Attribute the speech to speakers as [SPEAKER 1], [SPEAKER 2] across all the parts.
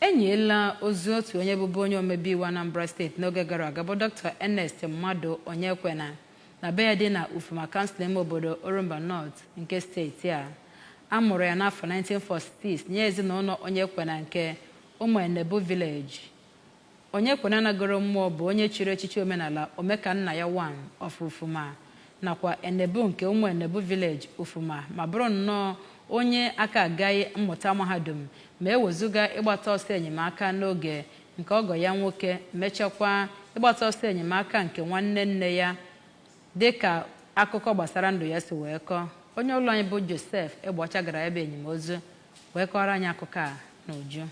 [SPEAKER 1] Enyiela ozu otu onye bụbu onye omebe iwu Anambra Steeti n'oge gara aga, bụ Dr. Ernest Mmadụ Onyekwena, na be ya dị na Ufuma, kansụl ime obodo Orumba North nke steeti a. A mụrụ ya n'afọ 1946 nye ezinụlọ Onyekwena nke Ụmụenebu Village. Onyekwena nagoro mmụọ bụ onye chiri echichi omenala Omekannaya 1 of Ufuma nakwa Enebu nke Ụmụenebu Village, Ufuma, ma bụrụ nnọọ onye aka agaghị mmụta mahadum ma ewezuga ịgbata ọsọ enyemaka n'oge nke ọgọ ya nwoke, mechakwa ịgbata ọsọ enyemaka nke nwanne nne ya, dịka akụkọ gbasara ndụ ya si wee kọọ. Onye ụlọ anyị bụ Joseph Egbeọcha gara ebe enyimozu wee kọrọ anyị akụkọ a n'uju.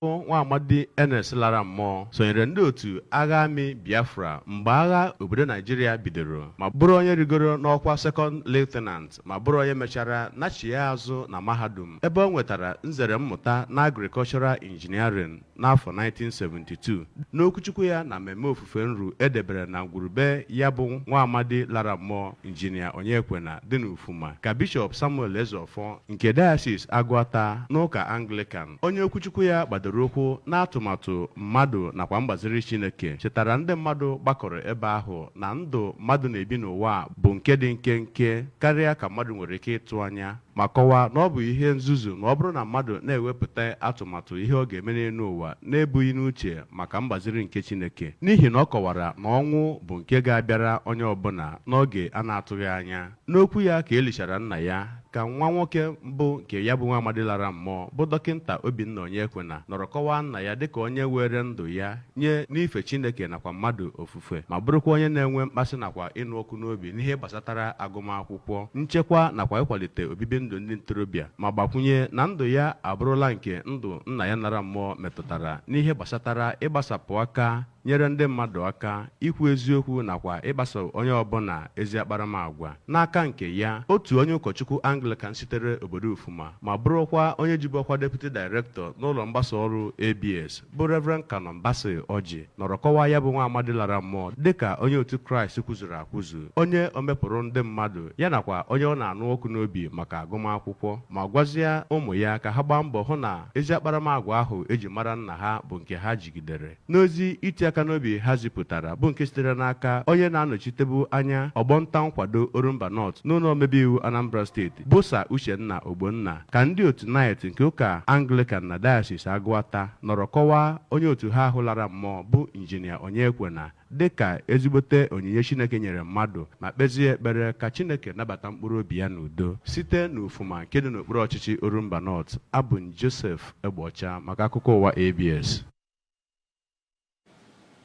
[SPEAKER 2] Nwa amadi Ernest lara mmụọ sonyere ndị otu agha amị Biafra mgbe agha obodo Naijiria bidoro, ma bụrụ onye rigoro n'ọkwa second lieutenant, ma bụrụ onye mechara nachie azụ na mahadum ebe o nwetara nzere mmụta na agricultural engineering n'afọ 1972. N'okwuchukwu ya na mmemme ofufe nru edebere na ngwurube ya bụ nwa amadi lara mmụọ, Injinia Onyekwena, dị n'Ufuma, ka Bishọp Samuel Ezeọfọ nke Diocese Agụata n'ụka Anglican, onye okwuchukwu ya gbadoro ụkwụ n'atụmatụ mmadụ nakwa mgbaziri Chineke, chetara ndị mmadụ gbakọrọ ebe ahụ na ndụ mmadụ na-ebi n'ụwa bụ nke dị nkenke karịa ka mmadụ nwere ike ịtụ anya, ma kọwaa na ọ bụ ihe nzuzu ma ọ bụrụ na mmadụ na-ewepụta atụmatụ ihe ọ ga-eme n'elu ụwa na-ebughị n'uche maka mgbaziri nke Chineke, n'ihi na ọ kọwara na ọnwụ bụ nke ga-abịara onye ọbụla n'oge a na-atụghị anya. N'okwu ya ka e lichara nna ya, ka nwa nwoke mbụ nke ya bụ nwa amadi lara mmụọ, bụ Dọkịnta Obinna Onyekwena, nọrọ kọwaa nna ya dịka onye were ndụ ya nye n'ife Chineke nakwa mmadụ ofufe, ma bụrụkwa onye na-enwe mkpasị nakwa ịnụ ọkụ n'obi n'ihe gbasatara agụmakwụkwọ, nchekwa nakwa ịkwalite obibi ndụ ndị ntorobịa, ma gbakwunye na ndụ ya abụrụla nke ndụ nna ya nara mmụọ metụtara n'ihe gbasatara ịgbasapụ aka nyere ndị mmadụ aka, ikwu eziokwu nakwa ịgbaso onye ọbụla ezi akparamagwa. N'aka nke ya, otu onye ụkọchukwu Anglican sitere obodo Ufuma, ma bụrụkwa onye jibu ọkwa Deputy Director n'ụlọ mgbasa ọrụ ABS, bụ Reverend Canon Basil Ọjị, nọrọ kọwaa ya bụ nwa amadi lara mmụọ dịka onye otu Kraịst kwuzuru akwụzu, onye omepụrụ ndị mmadụ ya nakwa onye ọ na-anụ ọkụ n'obi maka agụmakwụkwọ, ma gwazie ụmụ ya ka ha gbaa mbọ hụ na ezi akparamagwa ahụ eji mara nna ha bụ nke ha jigidere. N'ozi iti aka n'obi ha zipụtara, bụ nke sitere n'aka onye na-anọchitebu anya ọgbọ nta nkwado Orumba North n'ụlọ omebe iwu Anambra Steeti, bụ Sir Uchenna Ogbonna, ka ndị otu Knight nke ụka Anglican na Diocese Agụata nọrọ kọwaa onye otu ha ahụ lara mmụọ, bụ Injinia Onyekwena, dịka ezigbote onyinye Chineke nyere mmadụ, ma kpezie ekpere ka Chineke nabata mkpụrụ obi ya n'udo. Site n'Ufuma nke dị n'okpuru ọchịchị Orumba North, abụ m Joseph Egbeọcha maka akụkọ ụwa ABS.